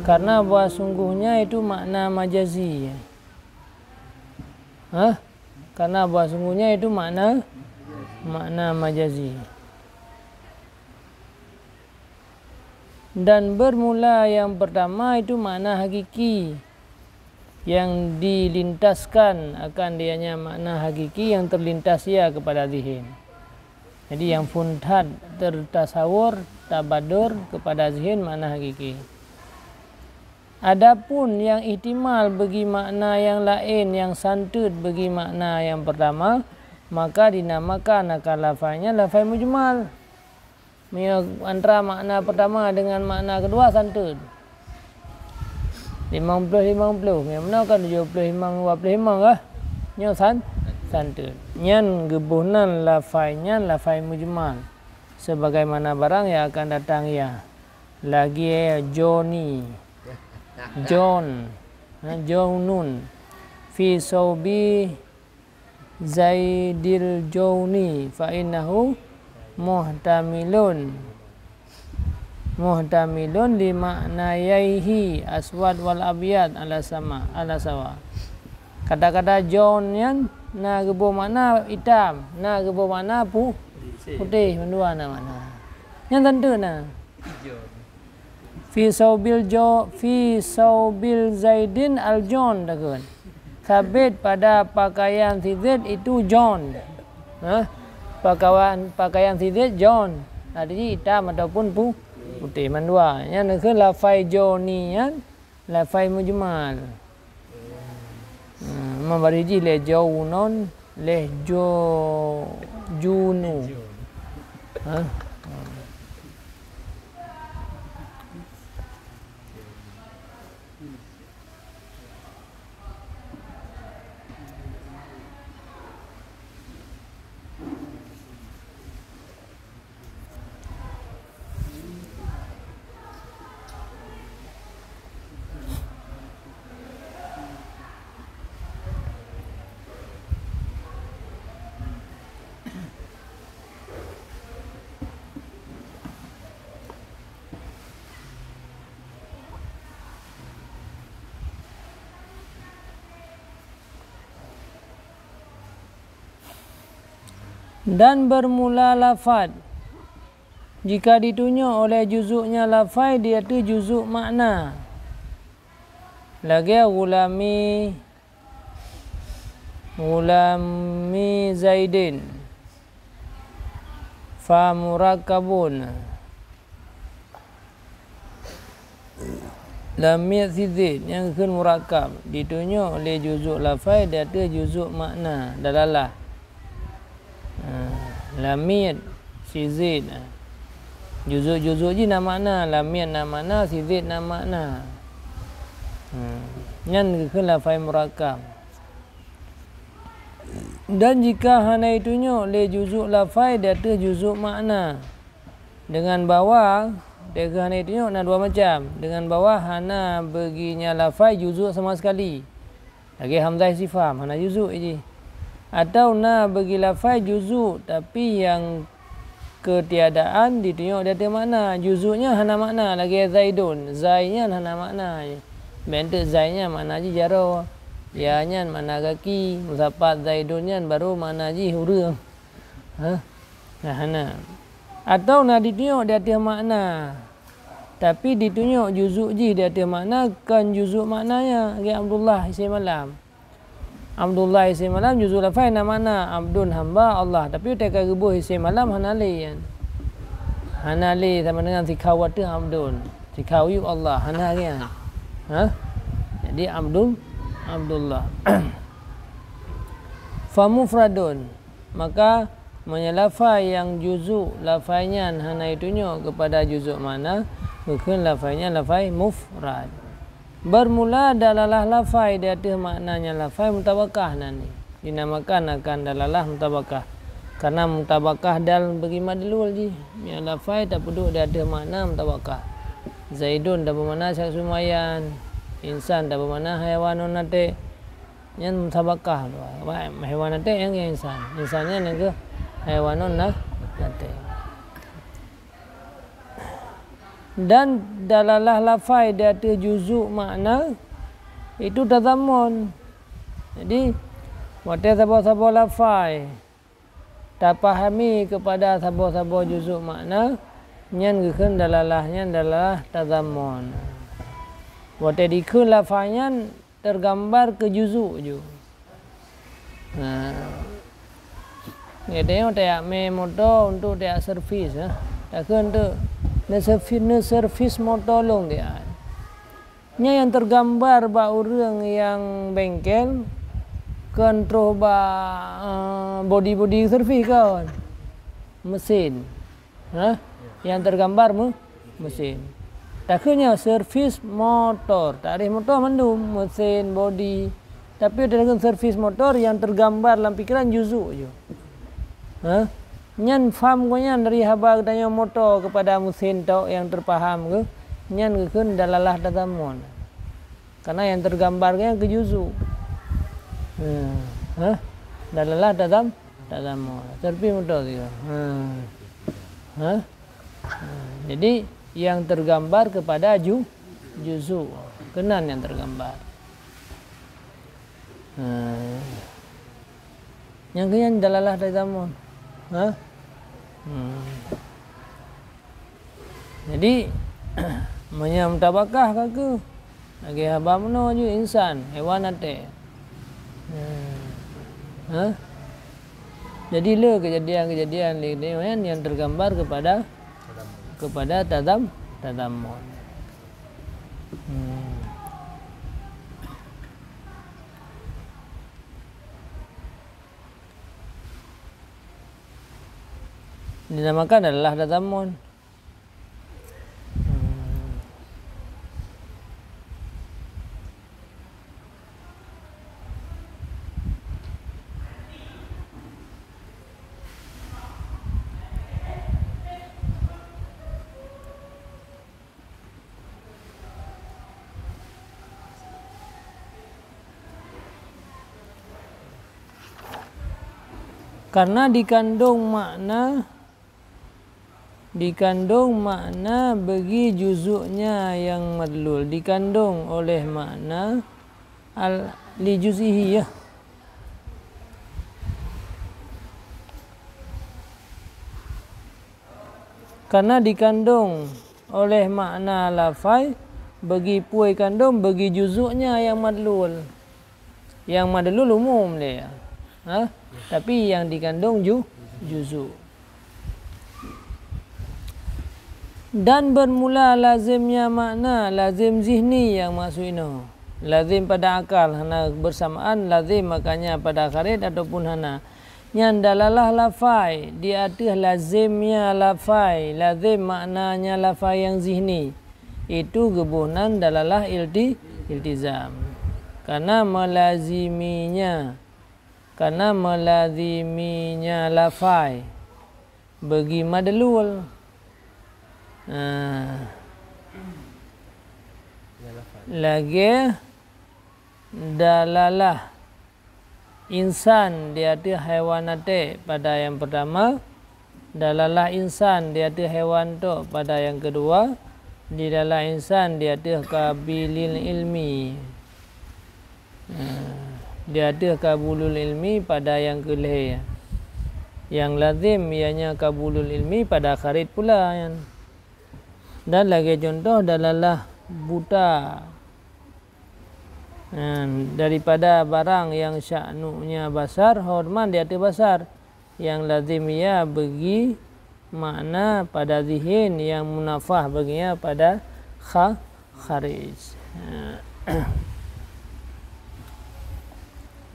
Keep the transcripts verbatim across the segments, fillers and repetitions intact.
Karena bahwa sungguhnya itu makna majazi. Hah? Karena bahwa sungguhnya itu makna, makna majazi. Dan bermula yang pertama itu makna hakiki yang dilintaskan akan dianya makna hakiki yang terlintas ia kepada zihin. Jadi yang phon that tertasawur, tabadur kepada zihin makna hakiki. Adapun yang ihtimal bagi makna yang laén yang santeut bagi makna yang pertama, maka dinamakan akan lafai nyan lafai mujmal. Meunyoe antara makna pertama dengan makna kedua santeut. Limong ploh limong ploh, meunyoe meunoe kan tujoh ploh limong dua ploh limong kah? Nyoe san-, santeut. Nyan geuboh nan lafai nyan lafai mujmal, sebagaimana barang yang akan datang ia. Lagée Joni, John, ha, Jaunun, fi saubi Zaidil Jauni, fa innahu muhtamilun, muhtamilun li maknayaihi aswad wal abyad ala sama, ala sawa. Kata-kata John nyan na geuboh makna itam, na geuboh makna pu-, putéh, mandua na makna. Nyan tantu na. Fi saubil jo-, fi saubil Zaidin al-John takheun. Sabit pada pakaian si Zaid itu John. Hah? Pakaian, pakaian si Zaid John. Artinya itam ataupun pu-, putéh mandua. Nyan takheun lafai Joni nyan lafai mujmal. Hmm, membari jih lé Jaunon, lé Jo-, Junu. Ha? Dan bermula lafad jika ditunyok oleh juzuknya lafai di ateueh juzuk makna. Lagée gulami, gulami Zaidin, fa murakkabun. Lamiet si Zaid nyang kheun murakkab ditunyok lé juzuk lafai di ateueh juzuk makna dalalah. Ha, lamiet si Zaid. Juzuk-juzuk jih na makna, lamiet na makna, si Zaid na makna. Ha, nyan geukheun lafai murakkab. Dan jika hana itunyok lé juzuk lafai di ateueh juzuk makna, dengan bahwa, deuh hana itunyok na dua macam, dengan bahwa hana beuginya lafai juzuk sama sekali, lagée hamzah istifham hana juzuk jih, atau na beugi lafai juzuk tapi nyang keutiadaan ditunyok di ateueh makna, juzuk nyan hana makna, lagée Zaidun, zai nyan hana makna. Bék teuk zai nyan makna jih jaroe, ya nyan makna gaki, meusapat Zaidun nyan baru makna jih ureuëng. Hah? Nah, hana. Atau na ditunyok di ateueh makna, tapi ditunyok juzuk jih di ateueh makna, kon juzuk maknanya, lagée Abdullah isém alam. Abdullah isém alam juzuk lafai na makna abdun hamba Allah, tapi teuka geuboh isém alam hana lé nyan. Hana lé sama dengan sikha wateuh abdun, sikha uyueb Allah, hana lé nyan. Ha? Jadi abdul, Abdullah. Fa mufradun, maka meunyoe lafai nyang juzuk lafai nyan hana itunyok keupada juzuk makna, geukheun lafai nyan lafai mufrad. Bermula dalalah lafai di ateueh makna nyan lafai mutabakah nan dinamakan akan dalalah mutabakah. Karena mutabakah dal beugi madlul jih, nyan lafai tapeuduek di ateueh makna mutabakah. Zaidun tapeumakna syaksun muayyan, insan tapeumakna hayawanun natik. Nyan musabakah. Hewan nate nyang, nyang insan. Insan nyan nyang keuh haiwanun na-, nate. Dan dalalah lafai di ateueh juzuk makna itu tadhamun. Jadi, watée saboh-saboh lafai tapahami keupada saboh-saboh juzuk makna, nyan geukheun dalalah nyan dalalah tadhamun. Watée dikheun lafai nyan teugambar keu juzuk ju. Nah, geutanyoe tajak mé moto untuk tajak servis, nah. Takheun tu neuservis, neuservis moto lôn tajak. Nyan nyang teugambar bak ureuëng nyang bengkel, kon troh bak, eh, bodi-bodi servis kon. Mesin. Ha? Nyang teugambar me-, mesin. Takheun nyan servis motor, takrif motor mandum, mesin, bodi. Tapi takheun servis motor nyang teugambar lam pikeran juzuk ju. Ha? Nyan faham geuh nyan dari haba geutanyoe moto keupada mesin tok nyang teupaham geuh, nyan geukheun dalalah tadhamun. Karena nyang teugambar nyan keu juzuk. Ha. Ha? Dalalah tadham-, tadhamun. Servis motor tu. Ha. Ha? Ha. Jadi, nyang teugambar keupada ju-, juzuk. Keunan nyang teugambar. Ha. Nyang keuh nyan dalalah tadhamun. Ha? Hmm. Jadi, meunyoe musabakah ka keuh, lagée haba meunoe ju insan, haiwan nate. Hmm. Ha? Jadi, le keujadian-keujadian lé nyan nyang teugambar keupada, keupada tadham-, tadhamun. Hmm. Dinamakan adalah tadhamun. Hmm. Karena dikandung makna, dikandung makna bagi juzuknya yang madlul, dikandung oleh makna al-, li juz'ihi, ya. Karena dikandung oleh makna lafai, bagi peue kandung, bagi juzuknya yang madlul. Yang madlul umum lé. Ha? Tapi yang dikandung ju-, juzuk. Dan bermula lazimnya makna, lazim zihni nyang maksud inoe. Lazim pada akal, hana bersamaan lazim maknanya pada kharid ataupun hana. Nyan dalalah lafai di ateueh lazimnya lafai, lazim maknanya lafai nyang zihni. Itu geuboh nan dalalah ilti-, iltizam. Karena melaziminya, karena melaziminya lafai bagi madlul. Nah, lagée dalalah insan di ateueh haiwan nate pada nyang pertama, dalalah insan di ateueh haiwan tok pada nyang keudua, dalalah insan di ateueh kabilil ilmi. Nah, di ateueh kabulul ilmi pada nyang keulhée. Nyang lazim ianya kabulul ilmi pada kharid pula nyan. Dan lagée contoh dalalah buta. Nah, daripada barang yang sya'nunya basar, hormat di ateueh basar. Yang lazim ia bagi makna pada zihin, yang munafah bagi ia pada kha-, kharij.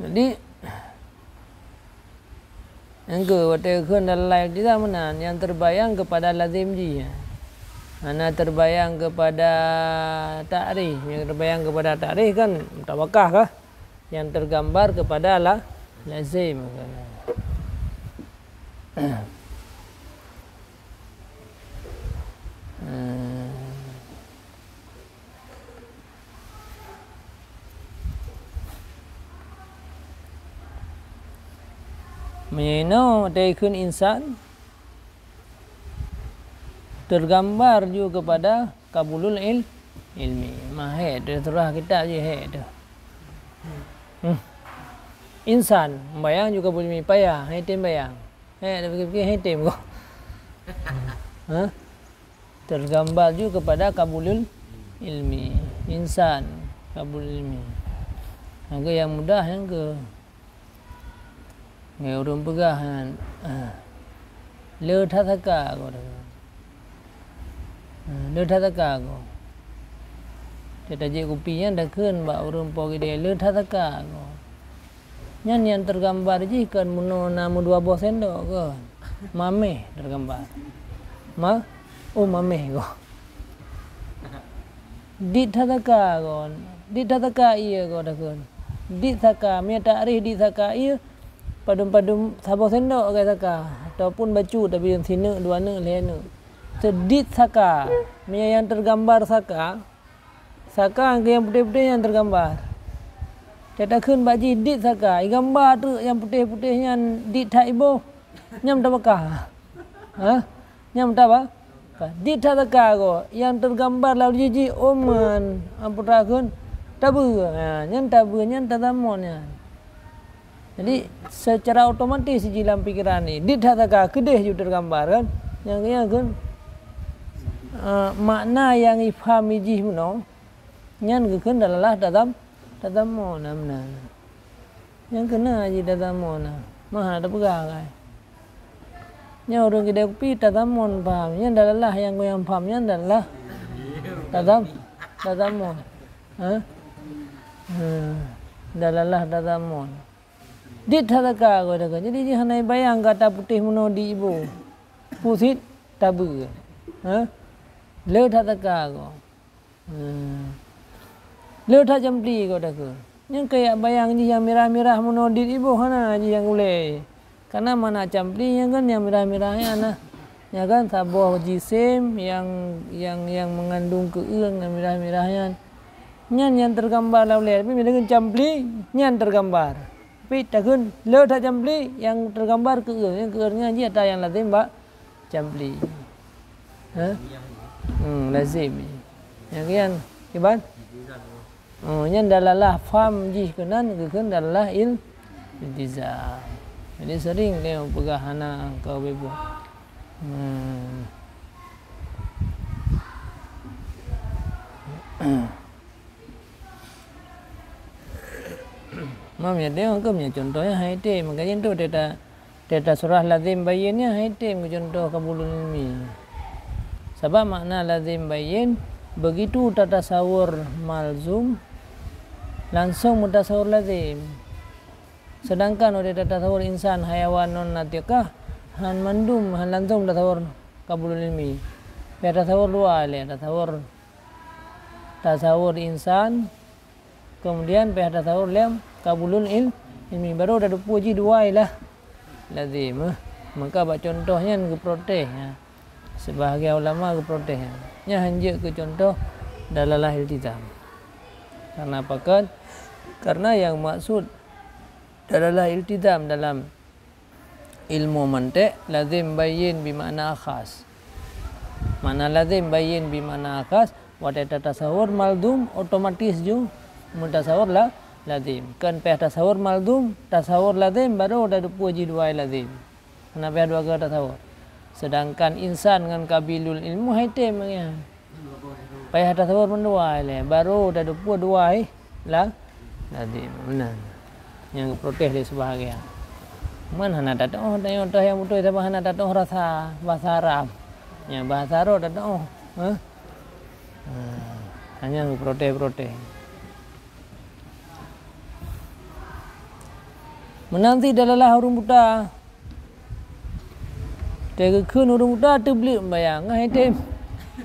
Jadi, nyang keu watée kheun dalam iltizam meunan, nyang teubayang keupada lazim jih. Hana teubayang keupada takrif. Nyang teubayang keupada takrif kan musabakah kah? Nyang teugambar keupada la-, lazim. Meunyoe inoe teukeun insan, teugambar ju keupada qabulul il-, ilmi. Mah hék teusurah kitab jih hék teuh. Hmm. Insan, bayang ju qabulul ilmi, payah, hék tem bayang. Hék, tapi-tapi hék tem kok. Ha? Teugambar ju keupada qabulul ilmi. Insan, qabulul ilmi. Nyang keu nyang mudah nyang keu. Ngon ureuëng peugah nyan, ah, le that saka ko. Ah, le that saka ko. Teutajak kupi nyan takheun bak ureuëng po gidée, le that saka ko. Nyan nyang teugambar jih kon meunoe na meudua boh sendok kon. Maméh teugambar. Ma, oh maméh ko. Dit that saka kon. Dit that saka ié ko takheun. Dit saka, meunyoe takrif dit saka ié, padum-padum saboh sendok sagai saka, ataupun bacut tapi sineuk, dua neuk, lhée neuk. Teuh dit saka. Meunyoe nyang teugambar saka, saka nyang putéh-putéh nyang teugambar. Teutakheun bak jih dit saka, igambar treuk nyang putéh-putéh nyan dit that iboh. Nyan tabaka. Ha? Nyan taba? Di that saka ko, nyang teugambar lam jih-jih uman, amputra kheun, tabeue. Ha, nyan tabeue, nyan tadamon nyan. Jadi, secara otomatis jih lam pikeran ni, di that saka keudeh ju teugambar kan. Nyang, nyang kheun, eh, makna nyang ifham jih meunoe, nyan geukheun dalalah tadam-, tadamon, nah, meunan. Nyang keunan jih tadamon na, meuhana tapeugah kai. Nyoe ureuëng kidai kupi tadamon paham, nyan dalalah nyang goyang paham nyan dalalah tadam-, tadamon. Ha? Ha. Dalalah tadamon. Dit that saka ko takheun. Jadi jih hana bayang gata putéh meunoe di iboh. Pusit tabeue. Ha? Le that saka ko. Hmm. Le that campli ko takheun. Nyang keuyak bayang jih nyang mirah-mirah meunoe dit iboh hana jih nyang ulée. Karena mana campli nyang kan nyang mirah-mirah nyan na. Nyan kan saboh jisim nyang, nyang, nyang mengandung keueung nyang mirah-mirah nyan. Nyan nyang teugambar lam ulée, tapi bila kheun campli, nyan teugambar. Tapi takheun le that campli nyang teugambar keueung, nyang keueung nyan jih ata nyang lazim bak campli. Ha? Hmm, lazim. Nyang kian, kiban? Oh, nyan dalalah fam jih keunan geukheun dalalah il-, iltizam. Jadi sering dia peugah hana kau bebo. Hmm. Mam ya dia ke punya contohnya hai te, makanya tu dia tak Teuta surah lazim bayyin nyan hai tem keu cuntoh qabulul ilmi. Sabab makna lazim bayyin, begitu tatasawur malzum, langsong meutasawur lazim. Sedangkan watée tatasawur insan, hayawan, non natiqah, han mandum, han langsong tasawur qabulul ilmi. Payah tasawur dua lé, tasawur, tasawur insan, Keumudian payah tasawur lom qabulul il-, ilmi, barô tateupeue jih dua ilah lazim, eh. Maka bak cuntoh nyan geuprotes, ya. Sibahagian ulama geuprotes, ya. Nyan hanjeuet keu cuntoh dalalah iltizam. Karena pakon? Karena nyang maksud dalalah iltizam dalam ilmu mantek, lazim bayyin bi makna akhas. Makna lazim bayyin bi makna akhas, watée tatasawur malzum, otomatis ju meutasawur la-, lazim. Kon payah tasawur malzum, tasawur lazim, barô tateupeue jih dua lazim. Hana payah dua kali tasawur. Sedangkan insan ngon qabilul ilmu hai tem nyan. Payah tasawur mandua lé, barô tateupeue dua la-, lazim. Meunan. Nyang geuprotes lé sibahagian. Man hana tatuoh, tanyoe toh nyang beutôi, sabab hana tatuoh rasa bahasa Arab. Nyang bahasa Arab tatuoh. Hah? Ha, hanya geuprotes-protes. Meunan cit dalalah ureuëng buta. Teugeukheun ureuëng buta teubleuet meubayang, ngon hai tem.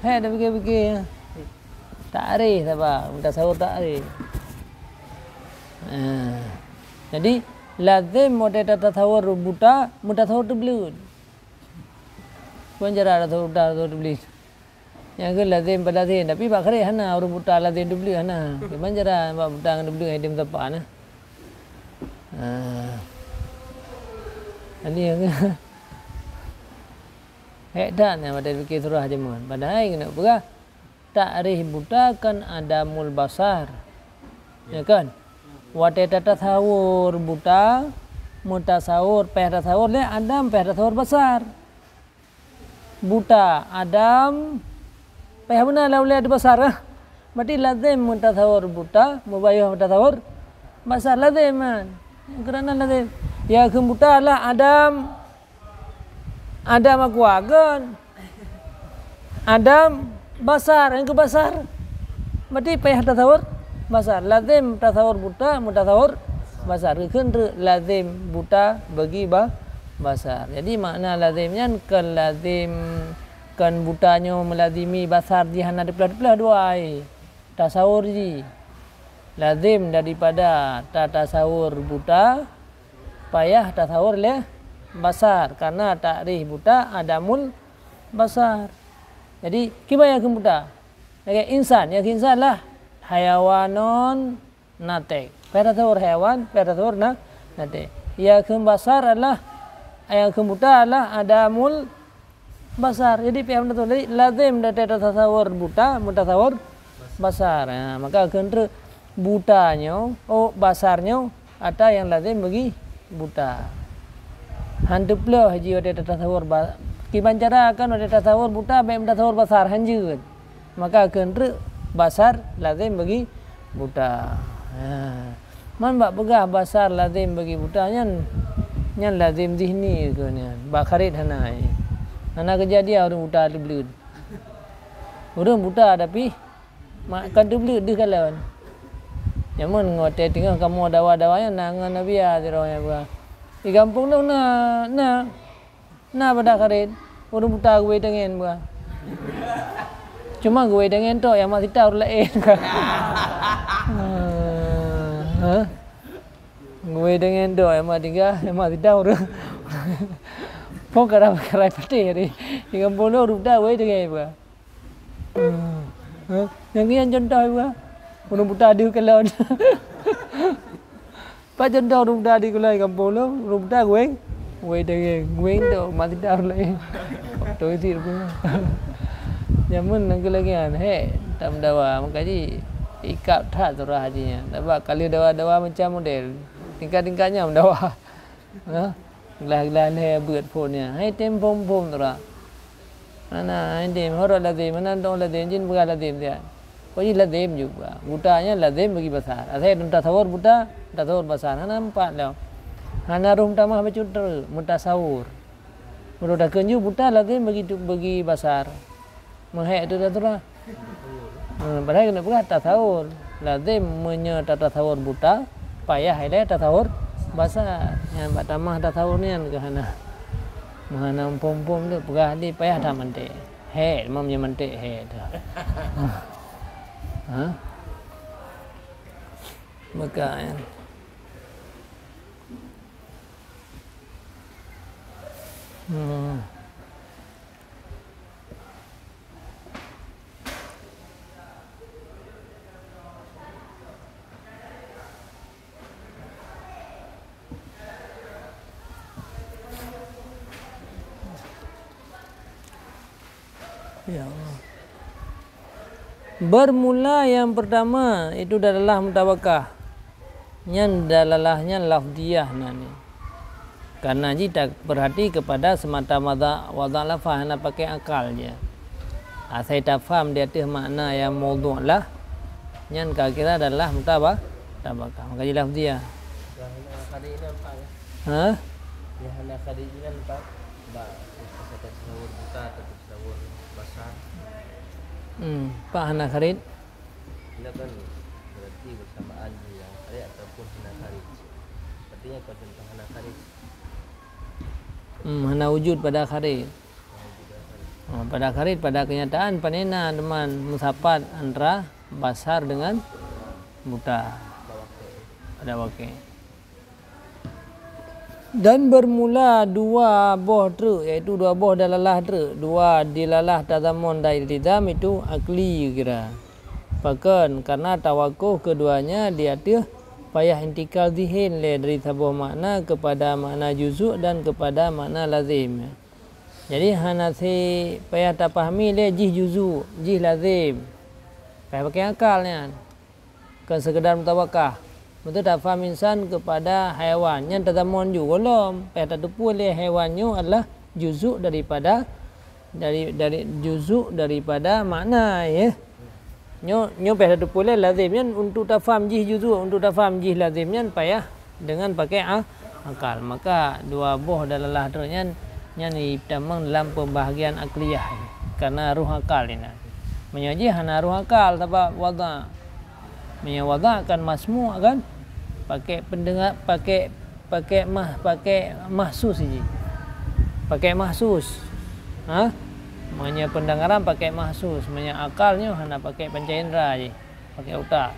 Hai tapike-pike. Takrif saba, meutasawur takrif. Ah. Jadi, lazim watée tatasawur buta, meutasawur teubleuet. Kon cara tasawur buta, tasawur teubleuet. Nyang keu lazim bak lazim, tapi bak kharij hana, ureuëng buta lazim teubleuet hana. Kiban cara bak buta ngon teubleuet hai tem sapa na. Ah. Jadi, hék that nyan watèe pike surah jameun. Padahai keuneuk peugah, takrif buta kan adamul basar. Ya kan? Watèe tatasawur buta, meutasawur, payah tasawur lé adam, payah tasawur basar. Buta, adam, payah beuna lah ulèe basar, ah. Berarti lazim meutasawur buta, meubayoh meutasawur basar, lazim kan. Keurana lazim. Ya kheun buta lah adam, adam aqua kan. Adam basar, nyang keu basar. Berarti payah tasawur basar. Lazim tasawur buta, meutasawur basar. Kheun treuk lazim buta bagi ba-, basar. Jadi makna lazim nyan kon lazim, kon buta nyoe meulazimi basar jih hana teupeuleueh-teupeuleueh dua ai. Tasawur jih. Lazim daripada tatasawur buta, payah tasawur lé basar. Karena takrif buta adamul basar. Jadi, kiban nyang kheun buta? Lagèe insan, nyang kheun insan lah hayawanon natek. Payah tasawur hayawan, payah tasawur na-, natek. Nyang kheun basar adalah, nyang kheun buta adalah adamul basar. Jadi, payah tasawur. Jadi, lazim dari tasawur buta, meutasawur basar. Ha, maka kheun treuk buta nyoe, oh, basar nyoe, ata nyang lazim bagi buta. Han teupeuleueh jih watèe tatasawur ba-, kiban cara kan watèe tatasawur buta, bèk meutasawur basar, han jeuet. Maka kheun treuk basar lazim bagi buta. Ha. Man bak peugah basar lazim bagi buta nyan, nyan lazim zihni keu nyan. Bak kharij hana. Hana keujadian ureueng buta teubleuet. Ureueng buta tapi mak kan teubleuet deuh kalon. Nyaman ngon watèe teungoh kamoe dawa-dawa nyan na ngon Nabi ya sidroe nyang buta. Di gampông nyoe na, na. Na bak kharij, ureueng buta geuwei tangen buka. Cuma geuwei tangen tok nyang mak sita ureueng laén. Hah? Geuwei tangen tok nyang mak tinggai, nyang mak sita ureueng. Pok kara-kara patéh tadi. Di gampông nyoe ureueng buta geuwei tangen buka. Hah? Nyang nyan contoh buka. Ureueng buta deuh kalon. Pat contoh ureueng buta di kulai gampông lôn, ureueng buta gueng, gueng dageng, gueng tu mati dah ureueng laén. Beutôi cit rupanya. Jameun nangkeu lagèe nyan, hék, tameudawa, maka jih ikab that surah jih nyan. Sabab ka lheueh dawa-dawa macam model, tingkat-tingkat nyan meudawa. Ha? Glah-glah lhèe beuet phôn nyan. Hai tem phôn-phôn tu dak. Hana, hai tem, horot lazim, hana dong lazim, jin peugah lazim siat. Kok jih lazim juga. Buta nyan lazim bagi basar. Asai tasawur buta, tasawur basar. Hana empat lom. Hana roh meutamah bacut treuk, meutasawur. Meunurot takheun ju buta lazim bagi tu, bagi basar. Meuhèk tu dah tu dah. Hmm, padahai keuneuk peugah tasawur. Lazim meunyoe tatasawur buta, payah ilèe tasawur basar. Nyan bak tamah tasawur nyan keuh hana. Meuhana muphom-muphom tu peugah di payah that manték. Hèk, memang nyan manték hèk tu. Ha? Maka, ya. Hmm. Ya Allah. Bermula yang pertama itu dalalah mutabakah. Nyan dalalah nyan lafdhiyah nan nyan. Karena jih tapeurhati kepada semata-mata wadha lafaz, hana pakai akal jih. Asai tafaham di ateueh makna nyang maudhu' lah, nyan ka kira dalalah mutaba-, mutabakah. Maka jih lafdhiyah. Yang hana kharij ni nampak, ya? Ha? Yang hana kharij ni nampak, bak kata tasawur buta atau tasawur basar. Hmm, pak hana kharij? Ina kan berarti bersamaan di yang kharij ataupun hana kharij. Artinya kalau contoh hana kharij. Hmm, hana wujud pada kharij. Hana wujud pada kharij. Oh, pada kharij, pada kenyataan, panena teman meusapat antara basar dengan buta. Pada wakil. Dan bermula dua boh treuk, yaitu dua boh dalalah treuk, dua dilalah tadhamun dan iltizam itu akli kira. Pakon? Karena tawakuh keduanya di ateueh payah intikal zihin lé dari saboh makna kepada makna juzuk dan kepada makna lazim. Jadi hana si payah tapahami lé jih juzuk, jih lazim. Payah pakai akal nyan. Kon sekedar mutawakah. Beutôi tafaham insan kepada haiwan, nyan tadamon ju gohlom, payah tateupeue lé haiwan nyoe adalah juzuk daripada, dari, dari juzuk daripada makna, ya. Nyoe, nyoe payah tateupeue lé lazim, nyan untuk tafaham jih juzuk, untuk tafaham jih lazim nyan payah dengan pakai a-, akal. Maka dua boh dalalah tu nyan, nyan itamong dalam pembahagian akliyah, karena roh akal inan. Meunyoe jih hana roh akal, sabab wadha. Meunyoe wadha kan masmu' kan? Pakai pendengar, pakai, pakai mah-, pakai mahsus jih. Pakai mahsus. Ha? Meunyoe pendengaran pakai mahsus, meunyoe akal nyoe hana pakai panca indra jih, pakai utak.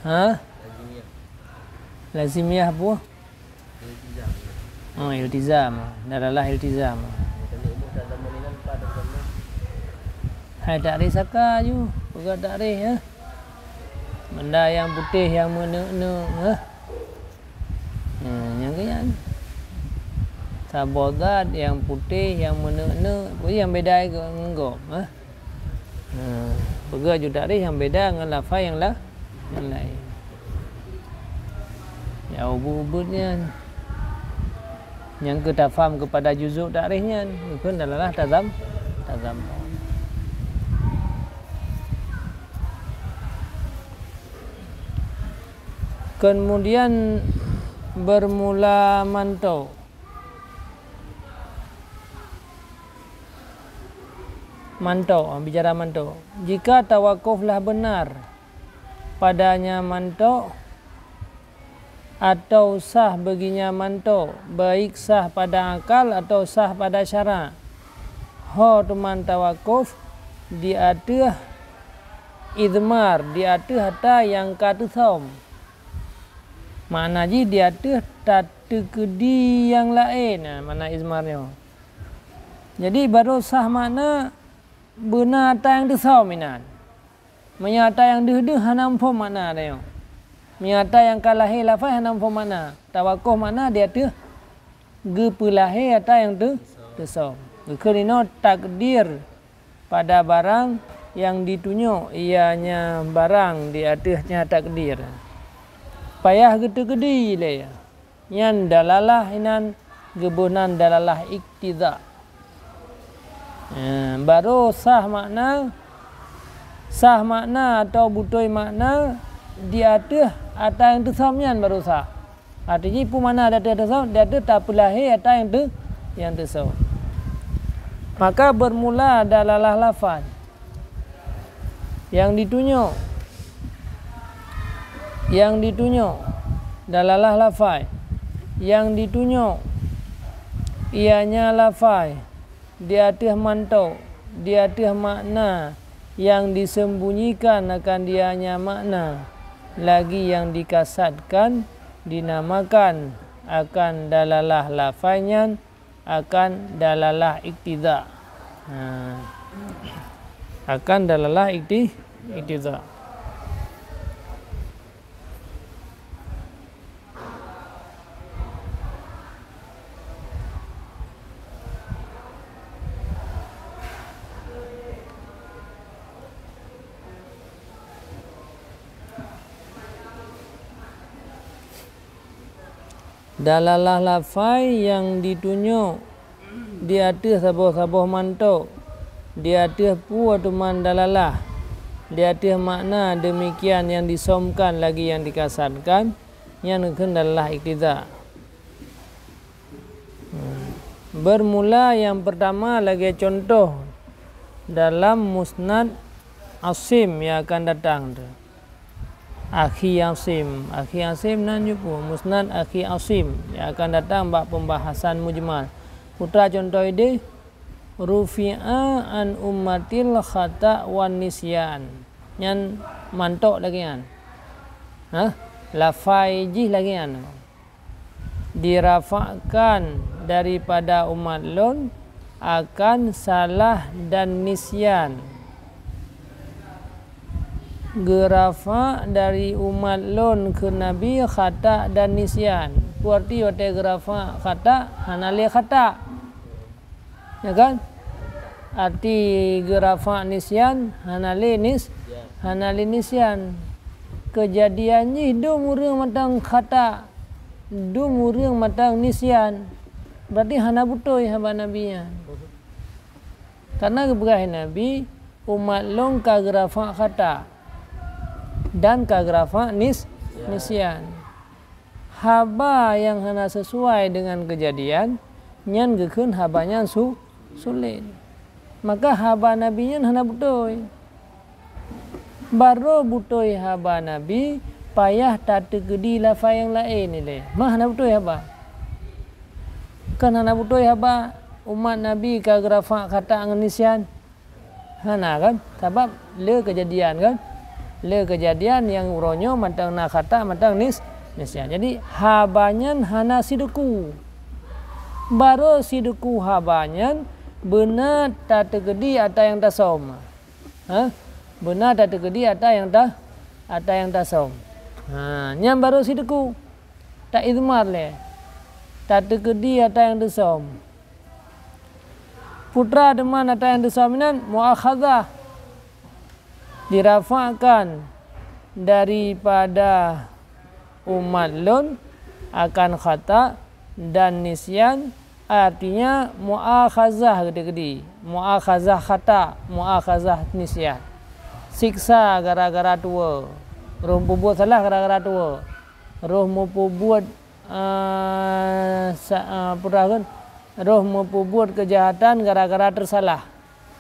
Ha? Lazimiyah apa? Iltizam. Oh, iltizam. Dalalah iltizam. Hai takrif saka ju, peugah takrif, ya. Benda nyang putéh nyang meuneuk-neuk, ya. Hmm, nyang keu nyan. Saboh zat nyang putéh nyang meuneuk-neuk, peue nyang beda ngon gob, ha? Nah, peugah ju takrif nyang beda ngon lafai nyang la-, nyang laén. Ya, ubit-ubit nyan. Nyang keu tafaham kepada juzuk takrif nyan, mungken adalah tazam-, tazam. Kemudian bermula mantok. Mantok, bicara mantok. Jika tawakuf lah benar padanya mantok atau sah baginya mantok, baik sah pada akal atau sah pada syarak, ho teuma tawakuf di ateueh idmar, di ateueh ata nyang ka teusöm. Makna jih di ateueh tateukeudi nyang laén, nah, makna idmar nyoe. Jadi, barô sah makna beuna ata nyang teusöm inan. Meunyoe ata nyang deuh-deuh hana muphom makna tanyoe. Meunyoe ata nyang ka lahé lafai hana muphom makna, tawakuf makna di ateueh geupeulahé ata nyang teu-, teusöm. Geukheun inoe takdir pada barang nyang ditunyok, ianya barang di ateueh nyan takdir. Payah geuteukeudi lé. Nyan dalalah inan geubeunan dalalah iktida. Eh, barô sah makna, sah makna atau beutôi makna di ateueh ata nyang teusöm nyan barô sah. Artinya, peue makna di ateueh teusöm? Di ateueh tapeulahé ata nyang teu-, nyang teusöm. Maka bermula dalalah lafai. Nyang ditunyok, nyang ditunyok, dalalah lafai. Nyang ditunyok, ianya lafai di ateueh mantok, di ateueh makna nyang disembunyikan akan dianya makna, lagi nyang dikasatkan dinamakan akan dalalah lafai nyan akan dalalah iktida. Ha. Akan dalalah ikti-, iktida. Dalalah lafai nyang ditunyok di ateueh saboh-saboh mantok, di ateueh peue teuma dalalah, di ateueh makna demikian nyang disomkan lagi nyang dikasatkan, nyan geukheun dalalah iktida. Hmm. Bermula nyang pertama lagée contoh dalam musnad Asim nyang akan datang tu. Akhi Asim. Akhi Asim nan jipeu musnad Akhi Asim nyang akan datang bak pembahasan mujmal. Putra contoh ideh, rufi'a an ummatil khata wan nisyan. Nyan mantok lagée nyan. Hah? Lafai jih lagée nyan. Dirafakkan daripada umat lôn akan salah dan nisyan. Geurafa dari umat lôn keu Nabi khata dan nisyan. Peue arti watée geurafa khata? Hana lé khata. Ya kan? Arti geurafa nisyan, hana lé nis-, hana lé nisyan. Keujadian jih dum ureuëng mantong khata, dum ureuëng mantong nisyan. Berarti hana beutôi haba Nabi nyan. Karena geupeugah Nabi, umat lôn ka geurafa khata dan ka geurafa nis-, nisyan. Haba nyang hana sesuai dengan keujadian, nyan geukheun haba nyan su-, sulet. Maka haba Nabi nyan hana beutôi. Barô beutôi haba Nabi, payah tateukeudi lafai nyang laén ilée. Ma hana beutôi haba. Kan hana beutôi haba umat Nabi ka geurafa khata ngon nisyan. Hana kan? Sabab le keujadian kan? Le keujadian nyang uroe nyoe mantong na khata, mantong nis-, nisyan. Jadi, haba nyan hana sideuku. Barô sideuku haba nyan beuna tateukeudi ata nyang tasöm. Ha? Beuna tateukeudi ata nyang ta-, ata nyang tasöm. Ha, nyan barô sideuku. Ta idmar lé. Tateukeudi ata nyang tasöm. Putra teuma ata nyang tasöm nyan muakhazah. Dirafakkan daripada umat lôn akan khata dan nisyan, artinya muakhazah geude-geude, muakhazah khata, muakhazah nisyan. Siksa gara-gara tuwoe, roh meupubuet salah gara-gara tuwoe, roh meupubuet, eh, sa-, eh, peue kheun, roh meupubuet keujahatan gara-gara teusalah.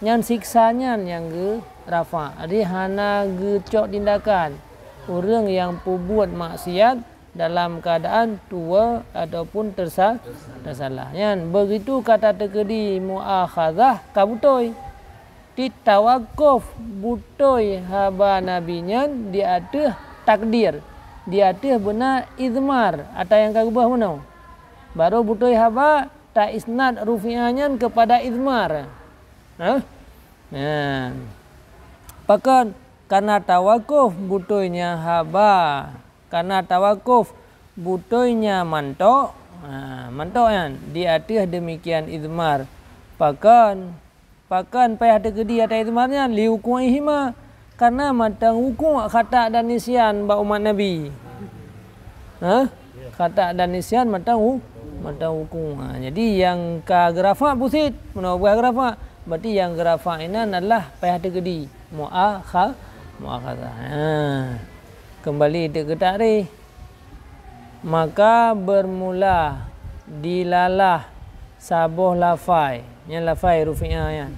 Nyan siksa nyan nyang geurafa, jadi hana geucok tindakan ureuëng nyang peubuet maksiat dalam keuadaan tuwoe ataupun teusa-, teusalah. Nyan begitu ka tateukeudi muakhazah ka beutôi. Di tawakuf beutôi haba Nabi nyan di ateueh takdir, di ateueh beuna idmar ata nyang ka geubah meunoe. Barô beutôi haba ta isnad rufi'ah nyan keupada idmar. Hah? Nah. Pakon? Karena tawakuf beutôi nyan haba. Karena tawakuf beutôi nyan mantok. Ha, mantok nyan di ateueh demikian idmar. Pakon? Pakon payah teukeudi ata idmar nyan? Liwuku'ihima. Karena mantong wuku' khata dan nisyan bak umat Nabi. Ha? Khata dan nisyan mantong wu-, mantong wuku'. Ha, jadi nyang ka geurafa pusit, meunoe buah geurafa. Berarti nyang geurafa inan adalah payah teukeudi. Muakha-, muakhazah. Ha. Kembali teuk keu takrif. Maka bermula dilalah saboh lafai. Nyan lafai rufi'ah nyan.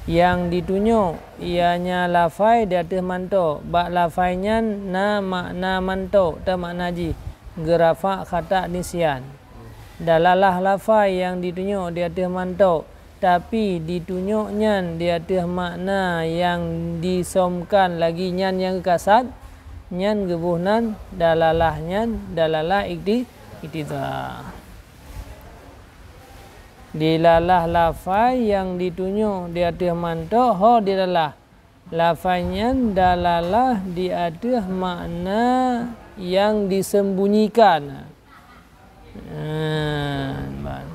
Nyang ditunyok, ianya lafai di ateueh mantok. Bak lafai nyan na makna mantok, ta makna jih geurafa khata nisyan. Dalalah lafai nyang ditunyok di ateueh mantok, tapi ditunyok nyan di ateueh makna nyang disomkan lagi nyan nyang geukasad, nyan geuboh nan dalalah nyan dalalah ikti-, iktidha. Dilalah lafai nyang ditunyok di ateueh mantok ho dilalah. Lafai nyan dalalah di ateueh makna nyang disembunyikan. Hmm, ban.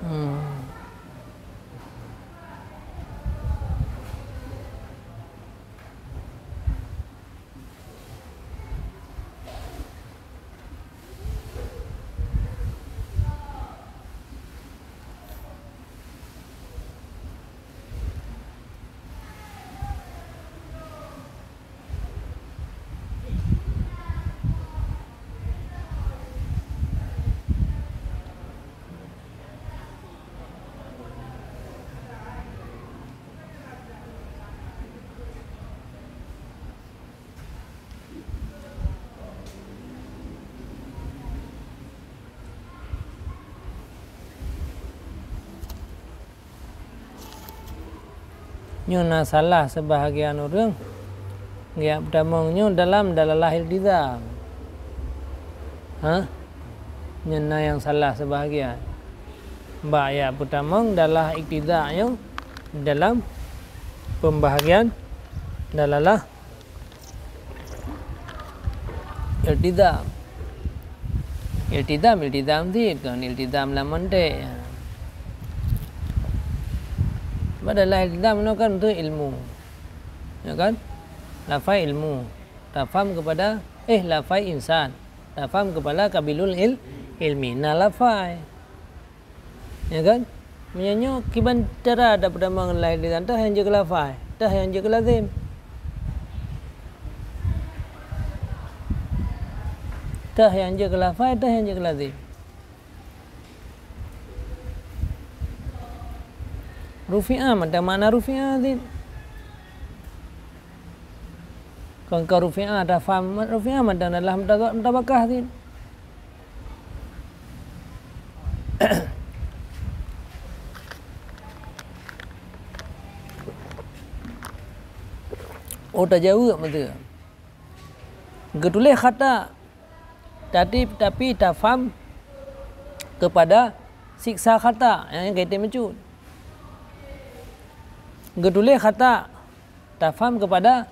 Hmm. Nyoe na salah seubahagian ureuëng geujak peutamong nyoe dalam dalalah iltizam. Ha? Nyan na nyang salah seubahagian. Bak ya peutamong dalalah iktida nyoe dalam pembahagian dalalah iltizam. Iltizam, iltizam cit, kon iltizam lam mantek. Padahai iltizam nyoe kan beutôi ilmu. Ya kan? Lafai ilmu. Tafham kepada, eh, lafai insan. Tafham kepada qabilul il-, ilmi. Na lafai. Ya kan? Meunyoe nyoe kiban cara dapeutamong ngon lafai iltizam, teuh nyang jeuet keu lafai, teuh nyang jeuet keu lazim. Teuh nyang jeuet keu lafai, teuh nyang jeuet keu lazim. Rufi'a mantong makna rufi'a cit. Kon ka rufi'a tafham, rufi'a mantong dalam muta-, mutabakah cit. Oh, tajaweueb meuteue. Geutuléh khata, tapi, tapi tafham kepada siksa khata, nyang ka item meucut. Geutuléh khata, tafham kepada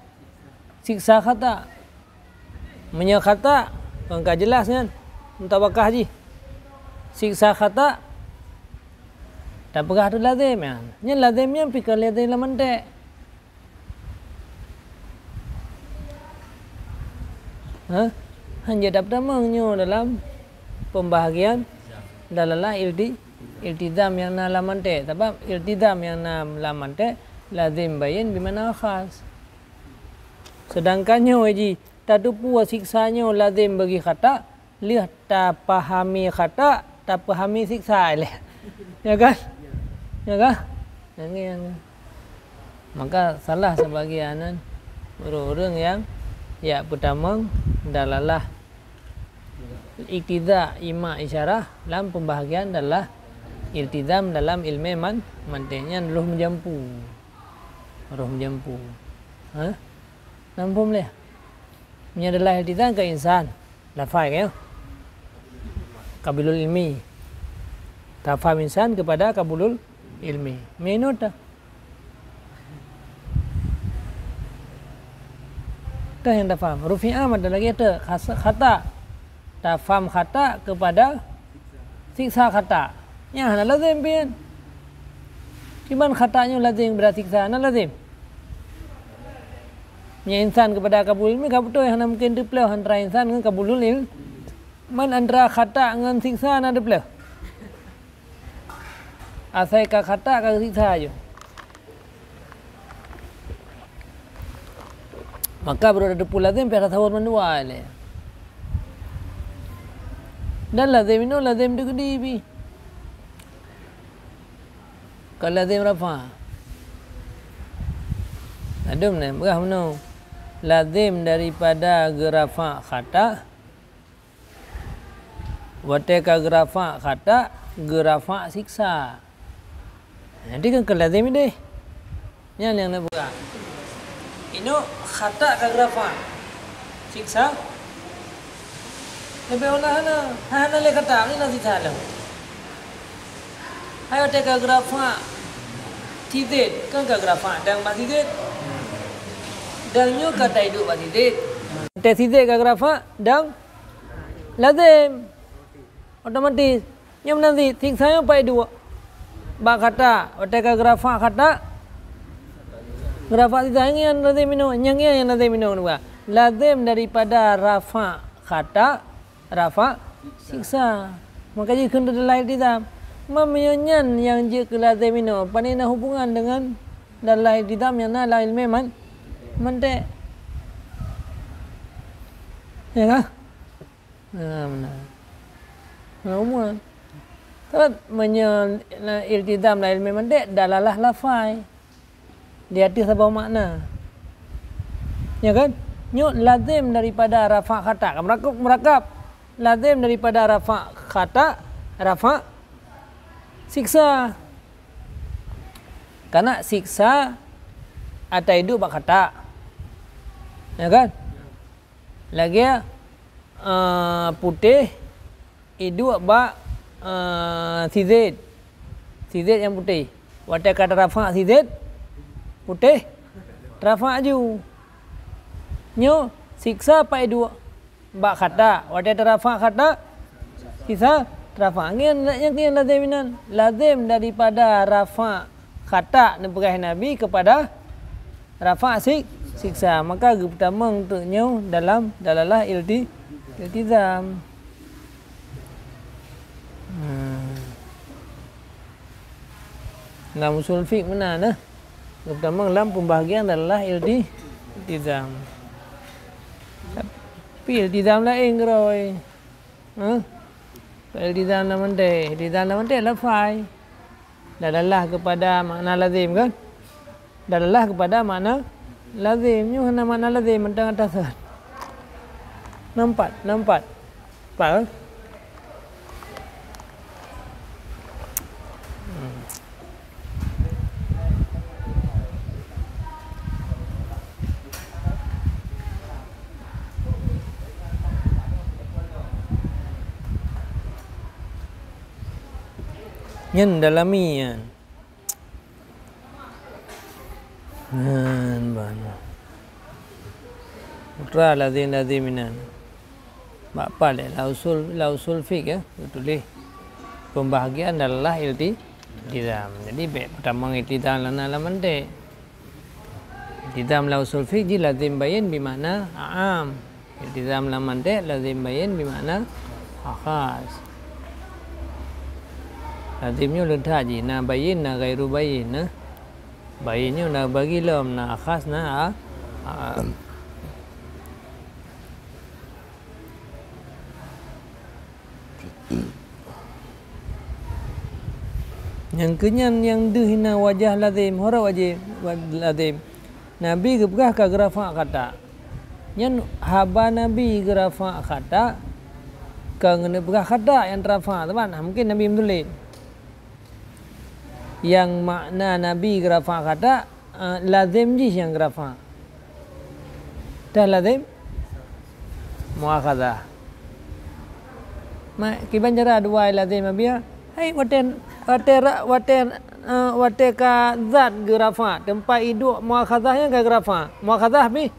siksa khata. Meunyoe khata, kon ka jeulaih nyan, mutabakah jih. Siksa khata, tapeugah teuh lazim nyan. Nyan lazim nyan pih kon lazim lam mantek. Ha? Hana dapeutamong nyoe dalam pembahagian dalalah ilti-, iltizam nyang na lam mantek. Sabab iltizam nyang na lam mantek lazim bayin bimakna khas. Seudangkan nyoe jih tateupeue siksa nyoe lazim bagi khata, lheueh tapahami khata, tapahami siksa ilée. Ya kan? Ya kan? Nyang ngieng. Maka salah seubagian ureuëng-ureuëng nyang jak peutamong dalalah iktida ima isyarah lam pembahagian dalalah iltizam dalam ilmu man-, mantek nyan roh meujampu. Roh meujampu. Ha? Namphom lé. Meunyoe dalalah iltizam keu insan, lafai ka nyoe. Qabilul ilmi. Tafham insan kepada qabulul ilmi. Minut dah. Teuh nyang tafham. Rufi'a mantong lagée teuh khas-, khata. Tafham khata kepada siksa khata. Nyan hana lazim pian. Kiban khata nyoe lazim kepada siksa, hana lazim. Meunyoe insan kepada qabulul ilmi ka beutôi, hana mungken teupeuleueh antara insan ngon qabulul ilmi. Man antara khata ngon siksa na teupeuleueh. Asai ka khata ka siksa ju. Maka baru ada teupeue lazim pih tasawur mandua ilée. Dan lazim inoe lazim teukeudi pih. Ka lazim rafa. Adum nyan peugah meunoe. Lazim daripada geurafa khata, watée ka geurafa khata, geurafa siksa. Jadi kan keu lazim ideh. Nyan nyang neupeugah. Inoe khata ka geurafa. Siksa. Leubeh olah hana. Hana lé khata, ngieng siksa lom. Hai watée ka geurafa sizet, kan ka geurafa dang bak sizet. Dang nyoe ka taiduek bak sizet. Watée sizet ka geurafa dang lazim. Otomatis. Nyoe meunan cit, siksa nyoe pai duek. Bak khata, watée ka geurafa khata, geurafa siksa nyan lazim inoe, nyang nyan nyang lazim inoe dua. Lazim daripada rafa khata, rafa siksa. Maka jih kheun dalalah iltizam. Meunyoe nyan nyang jeuet keu lazim inoe, pane na hubungan deungon dalalah iltizam nyang na lam ilmu man-, mantek. Ya kah? Ha, meunan. Meunan. Sabab meunyoe na iltizam lam ilmu mantek, dalalah lafai. Di ateueh saboh makna. Ya kan? Nyoe lazim daripada rafa khata. Ka meurakab, meurakab. Lazim daripada rafa khata, rafa siksa. Karena siksa ata iduek bak khata. Ya kan? Lagée, eh, putéh iduek bak, eh, si Zaid. Si Zaid nyang putéh. Watée ka tarafa' si Zaid putéh, tarafa' ju. Nyoe siksa pat iduek? Bak khata'. Watée tarafa' khata', siksa tarafa'. Ngieng, nyang, nyang lazim inan. Lazim daripada rafa' khata' neupeugah Nabi keupada rafa' sik-, siksa. Maka geupeutamong teuk nyoe dalam dalalah ilti-, iltizam. Hmm. Lam usul fiqh meunan, nah. Geupeutamong lam pembahagian dalalah ilti-, iltizam. Tapi iltizam laén keudroe. Hah? Iltizam lam mantiq, iltizam lam mantiq lafai. Dalalah keupada makna lazim, kan? Dalalah keupada makna lazim. Nyoe hana makna lazim mantong atasan. Nampak, nampak. Nampak, kan? Hmm. Nyan dalami nyan. Nyan bana. Putra lazim-lazim inan. Bak pat lé lam usul, lam usul fiqh, ya, geutuléh pembahagian dalalah ilti-, iltizam. Jadi, bék peutamong iltizam lana lam mantiq. Iltizam lam usul fiqh jih lazim bayin bi makna am. Iltizam lam mantiq lazim bayin bi makna khas. Lazim nyoe leuntah jih, na bayin, na ghairu bayin, na. Bayin nyoe na bagi lom, na khas, na a-, am. Nyang keunyan nyang deuh na wajah lazim, huruf wajib, wa-, lazim. Nabi geupeugah ka geurafa' khata'. Nyan haba Nabi geurafa' khata', ka geupeugah khata' nyang teurafa', teuma na mungken Nabi meutuléh. Nyang makna Nabi geurafa' khata', eh, lazim jih nyang geurafa'. Dah lazim? Muakhazah. Ma-, kiban cara dua lazim Abia? Hai, watée, watée ra-, watée, eh, watée ka zat geurafa', teumpat iduek muakhazah nyang ka geurafa'. Muakhazah pih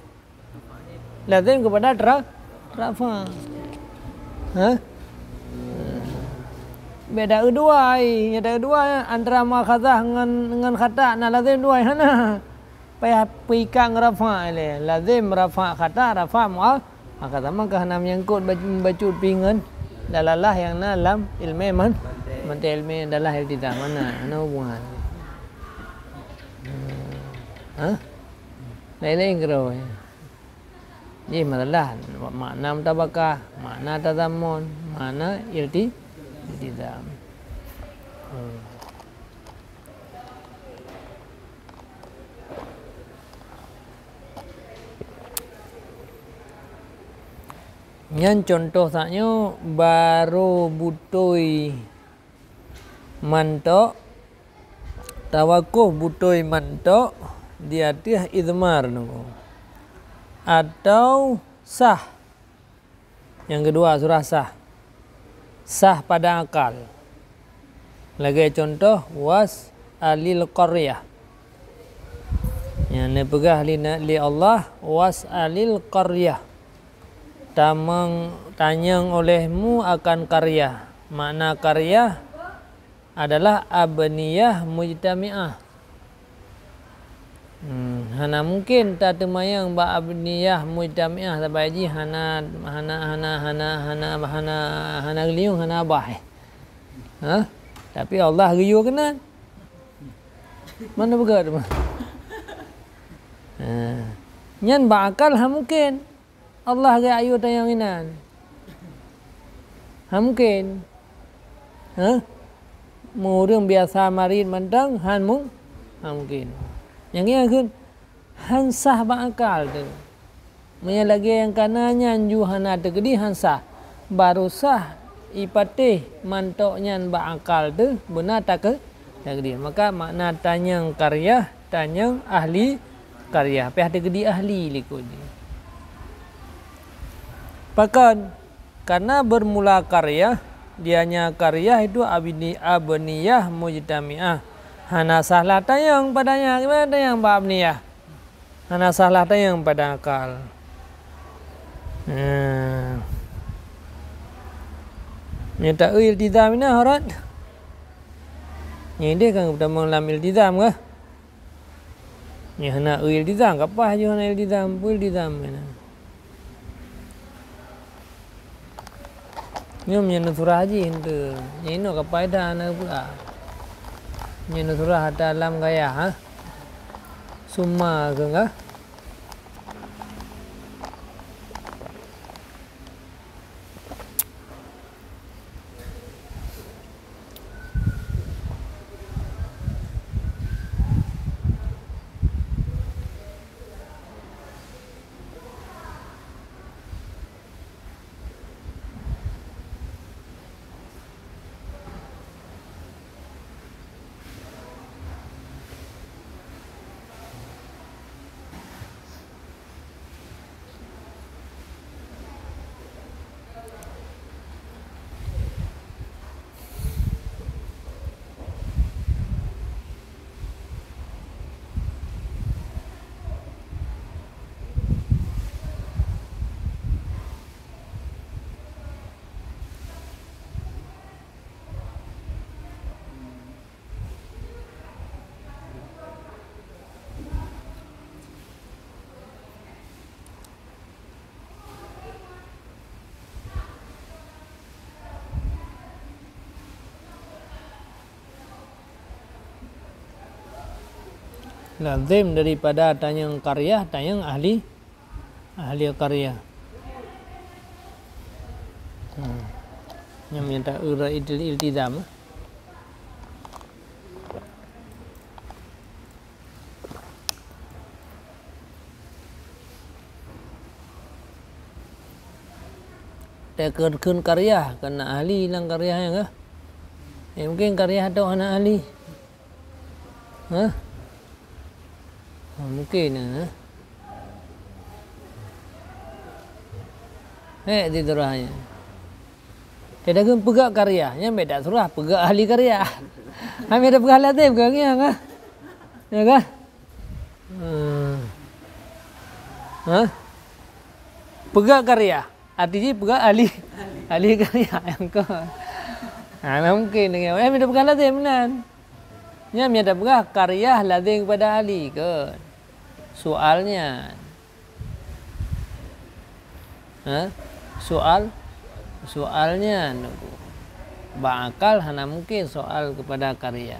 lazim keupada tra-, rafa'. Hah? Beda dua ai, nyata dua antara muakhazah ngon, ngon khata' na lazim dua ai, hana. Payah peuikat ngon rafa' ilée. Lazim rafa' khata', rafa' mua-, muakhazah. Maka hana menyangkut bac-, bacut pih ngon dalalah nyang na lam ilmé man-, mantiq ilmé dalalah iltizam. Hana, hana hubungan. Hah? Laén-laén keudroe. Jih masalah makna mutabakah, makna tadamon, makna ilti-, iltizam. Hmm. Nyan cuntoh tanyoe barô beutôi mantok, tawakuf beutôi mantok di ateueh idmar nyoe. Atau sah. Nyang keudua surah sah. Sah pada akal. Lagée cuntoh, was'alil qaryah. Nyang neupeugah lé na-, lé Allah, was'alil qaryah. Tamong, tanyong olehmu akan qaryah. Makna qaryah adalah abniyah mujtami'ah. Hmm, hana mungken tateumanyong bak abniyah mujtami'ah, sabab jih hana, hana, hana, hana, hana, hana, hana geuliyueng, hana abah, eh. Hah? Tapi Allah geuyue keunan. Mana beugét teuma? Ha. Nyan bak akal hana mungken. Allah geuyue tanyong inan. Hana mungken. Hah? Meu ureuëng biasa marit mantong, hana mu-, hana mungken. Nyang ngieng kheun, hana sah bak akal teuh. Meunyoe lagée nyang kana nyan ju hana teukeudi, hana sah. Barô sah ipatéh mantok nyan bak akal teuh, beuna takeu-, teukeudi. Maka makna tanyong qaryah, tanyong ahli qaryah. Pih teukeudi ahli likot jih. Pakon? Karena bermula qaryah, Dia nya qaryah itu abni-, abniyah mujtami'ah. Hana salah tanyong padanya, gimana tanyong bak abniyah? Hana salah tanyong pada akal. Nah. Nyata iltizam ina horat. Nyideh kan tamong lam iltizam kah? Nyan hana iltizam, kapah jih hana iltizam, peue iltizam keunan. Nyoe meunyoe surah jih henteu. Nyan inoe kapah dah hana peue. Nyoe surah ata lam gaya, ha? Summa keu kah? Lazim daripada tanyong qaryah, tanyong ahli, ahli qaryah. Hmm. Nyang minta ura il-, iltizam. Teukeun-keun qaryah, keu na ahli lam qaryah nyan kah? Eh, mungken qaryah tok hana ahli. Hah? Ha, mungken, ha? Hek di surah nyan. Teukeun peugah qaryah, nyan beda surah peugah ahli qaryah. Hana beda peugah lazim keu nyan, ha? Ya kah? Hmm. Hah? Peugah qaryah. Arti jih peugah ahli, ahli qaryah nyang kon. Ha, nah mungken dengan, eh, minta peugah lazim meunan. Nyan minta peugah qaryah lazim kepada ahli kon. Soal nyan. Ha? Soal, soal nyan. Bak akal hana mungken soal kepada qaryah.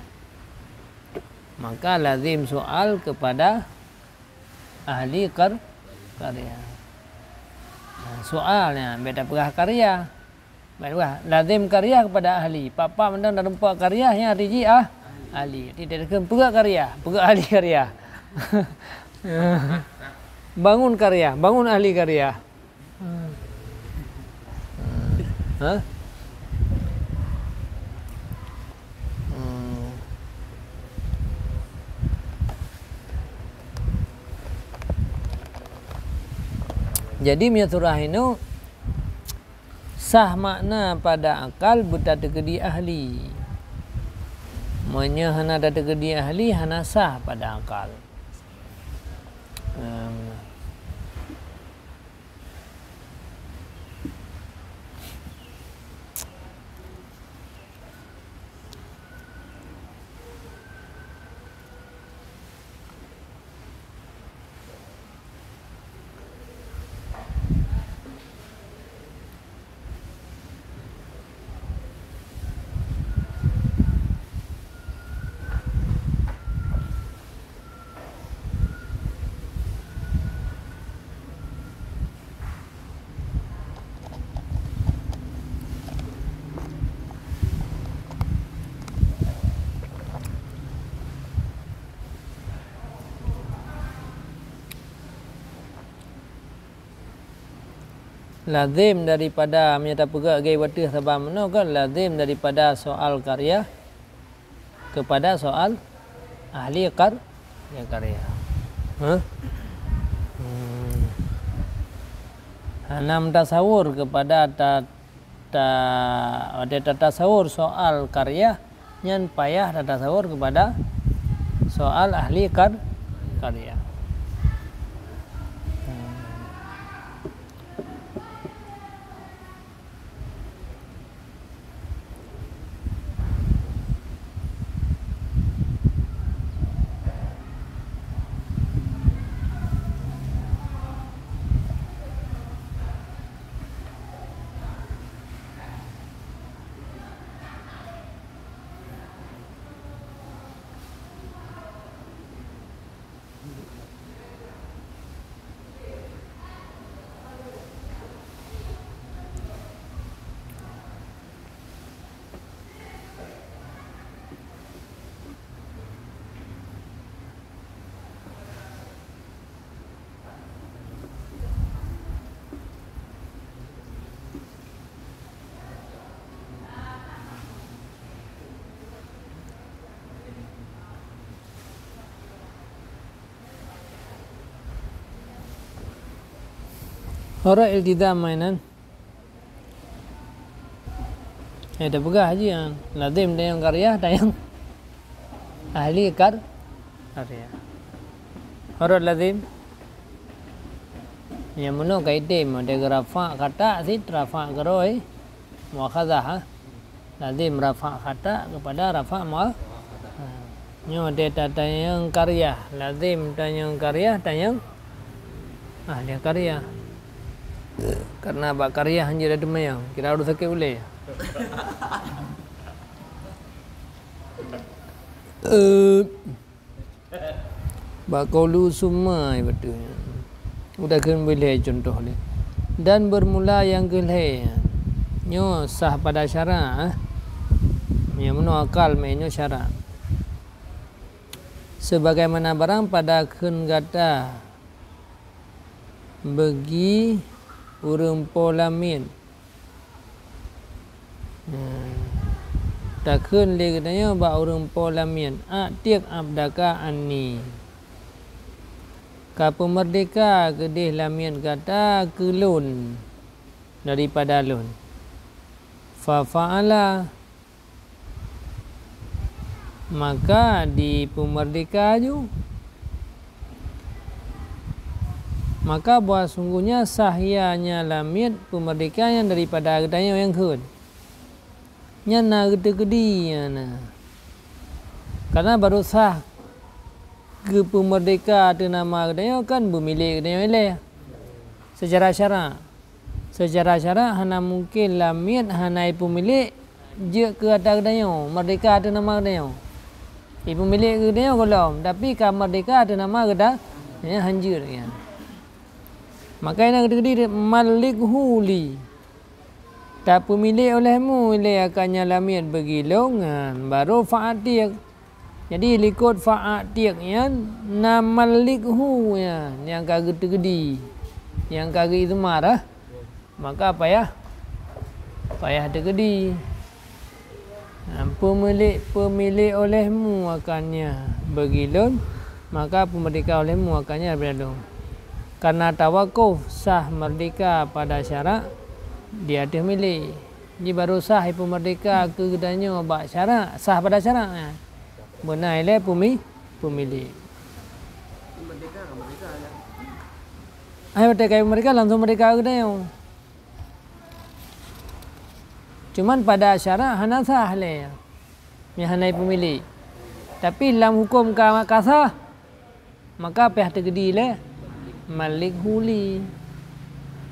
Maka lazim soal kepada ahli qar-, qaryah. Nah, soal nyan, beda peugah qaryah. Beda peugah, lazim qaryah kepada ahli. Pat-pat mantong na teumpat qaryah nyan arti jih ah-, ahli. Jadi, dia kheun peugah qaryah, peugah ahli qaryah. Bangun qaryah, bangun ahli qaryah. Hmm. Hah? Hmm. Jadi, meunyoe surah inoe sah makna pada akal beutateukeudi ahli. Meunyoe hana tateukeudi ahli, hana sah pada akal. Em. Lazim daripada, meunyoe tapeugah lagèe watèe saban meunoe kan, lazim daripada soal qaryah kepada soal ahli qar-, ya, qaryah. Hah? Hmm. Hana meutasawur kepada ta-, ta-, watèe tatasawur soal qaryah, nyan payah tatasawur keupada soal ahli qar-, qaryah. Huruf iltizam mainan. Eh, tapeugah jih, ah, lazim tanyong qaryah, tanyong ahli qar-, qaryah. Huruf lazim. Nyang meunoe ka item, ada geurafa' kata sit, rafa' geuroi, muakhazah, ah. Lazim rafa' kata kepada rafa' mua-, ha. Nyoe deh ta-, tanyong qaryah, lazim tanyong qaryah, tanyong ahli qaryah. Karena bak qaryah hanjeuet teumanyong, kira ureueng sakét ulèe. Eh, Bak qaulu summa, beutôi. Udah kheun beu lhèe cuntoh lé. Dan bermula nyang keu lhèe. Nyoe sah pada syarak, eh. Nyang meunoe akal, meunoe syarak. Sebagaimana barang pada kheun gata beugi ureueng po lamiet. Nah, takheun lé geutanyoe bak ureueng po lamiet, "A'tiq abdaka anni." Ka peumeurdéhka keudeh lamiet gata keu lôn daripada lôn. Fa fa'ala. Maka dipeumeurdéhka laju. Maka bahwa sungguhnya sah ia nyan lamiet peumeurdéhka nyan daripada geutanyoe nyang kheun. Nyan na geuteukeudi nyan na. Karena barô sah geupeumeurdéhka ateueh nama geutanyoe kan beumilék geutanyoe ilèe. Seucara syarak. Seucara syarak hana mungken lamiet hana ipeumilék jeuet keu ata geutanyoe, meurdéhka ateueh nama geutanyoe. Ipeumilék keu geutanyoe gohlom, tapi ka meurdéhka ateueh nama geuta-, ya, hanjeuet, ya. Maka na geuteukeudi, "Mallikhu li." Tapeumilék olehmu ilèe akan nyan lamiet beugi lôn, nyan, barô fa'atiq. Jadi, likot fa'atiq nyan na mallikhu nyan, nyang ka geuteukeudi, nyang ka geuidhmar, ah. Maka payah, payah teukeudi. Nah, peumilék, peumilék olehmu akan nyan beugi lôn, maka peumeurdéhka olehmu akan nyan daripada lôn. Karena tawakuf sah meurdéhka pada syarak di ateueh milék. Di barô sah ipeumeurdéhka keu geutanyoe bak syarak, sah pada syarak nyan. Beuna ilèe peumi-, peumilék. Ai watèe ka ipeumeurdéhka langsung meurdéhka keu geutanyoe. Cuman pada syarak hana sah lé. Nyang hana ipeumilék. Tapi lam huköm ka, ka sah. Maka payah teukeudi lé, "Mallikhu li."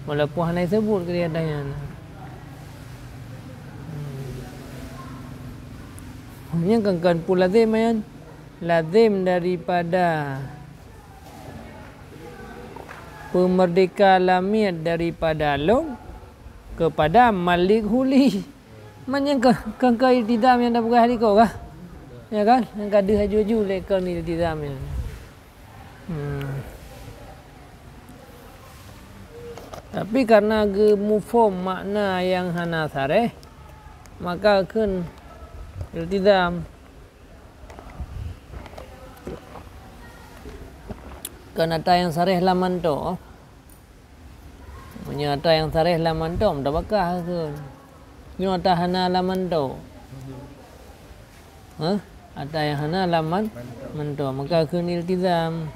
Walaupun hana iseubut keudeh ata nyan. Hmm. Nyan kan, kan peue lazim nyan. Lazim daripada peumeurdéhka lamiet daripada lôn keupada mallikhu li. Man nyan keuh, keuh, keuh iltizam nyang tapeugah likot kah? Ya kan? Nyang ka deuh aju-aju lé kon iltizam nyan. Hmm. Tapi karena geumuphom makna nyang hana saréh, maka kheun iltizam. Kon ata nyang saréh lam mantong. Meunyoe ata nyang saréh lam mantong, tabakah kheun. Nyoe ata hana lam mantok. Hah? Ata nyang hana lam man-, mantok. Maka kheun iltizam.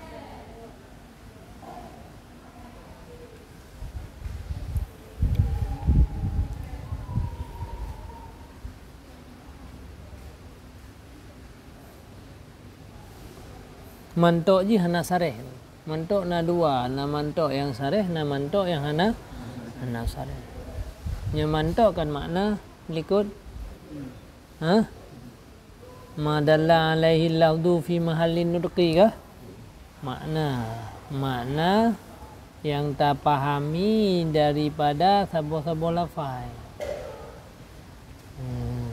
Mantok jih hana sareh. Mantok na dua, na mantok nyang sareh, na mantok nyang hana, hana sareh. Nyang mantok kan makna likot, ha? Ma dalla alaihi lafzu fi mahallin nutqi kah? Makna, makna nyang tapahami daripada saboh-saboh lafai. Hmm.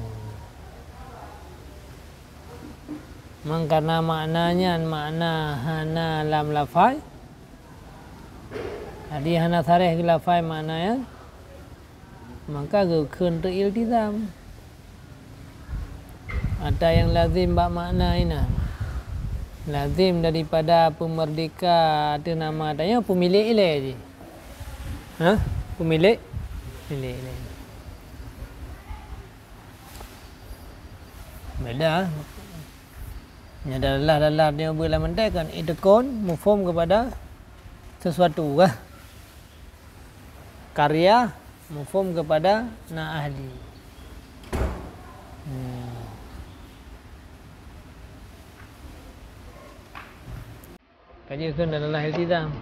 Mangkana makna nyan makna hana lam lafai, jadi hana sareh geu lafai makna nyan, maka geukheun teuk iltizam. Ata nyang lazim bak makna inan. Lazim daripada peumeurdeka ateueh nama tanyoe peumilék ilée jih. Hah? Peumilék? Milék ilée. Beda. Nyan dalah-dalah nyoe beulamantée kan itikon mufhum kepada sesuatu kah? Karya mufhum kepada na ahli. Hmm. Ka jeuet kheun dalah iltizam.